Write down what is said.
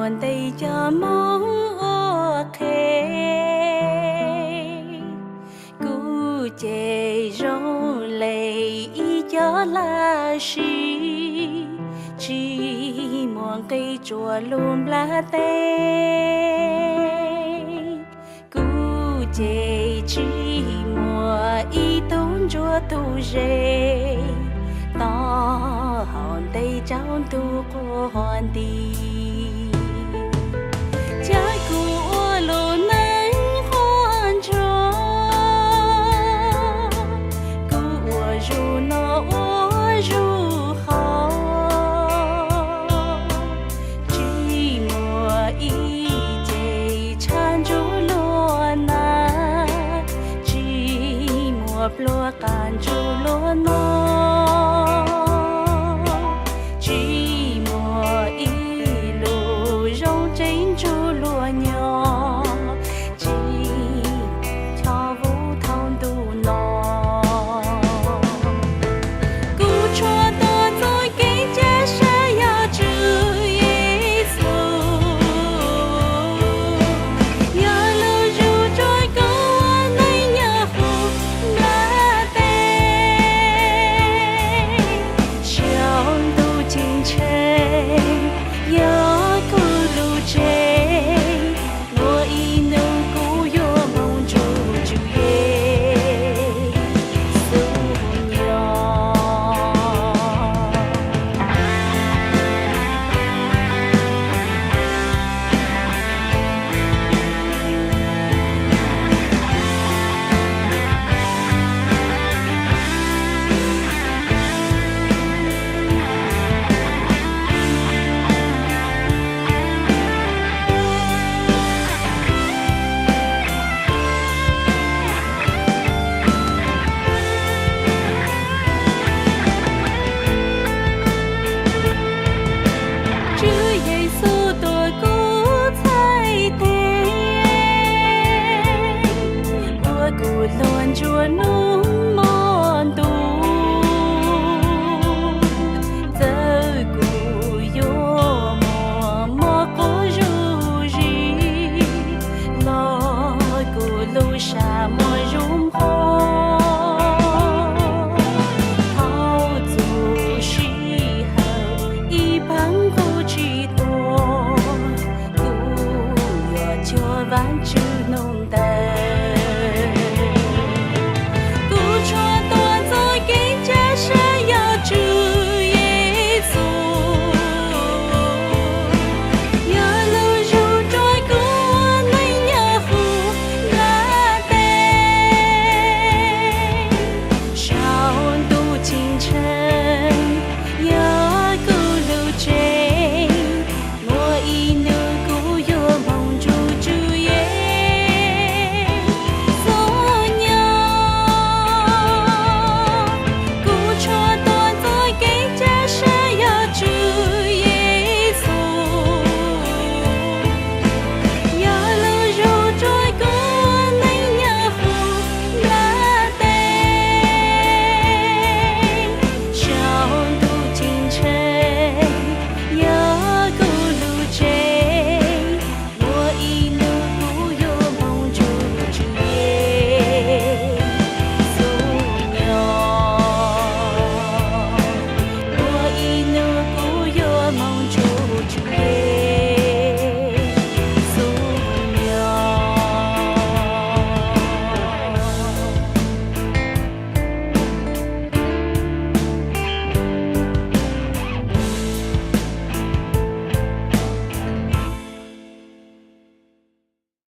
Ua ntej cov Hmoob ua qhev, kuv ces zoo le ib co laj sim, tsis muaj nqi tsuas lub nplaj teb. Kuv ces tsis muaj ib tug ntsuag tug ze, tau hau ntev tsaus ntuj quas nti. Cav kuv ua lub neej quas ntsuag, kuv ua zuj no ua zuj haus, tsis muaj ib ce tshaj ntsuj luag na, tsis muaj pluag qab ntsuj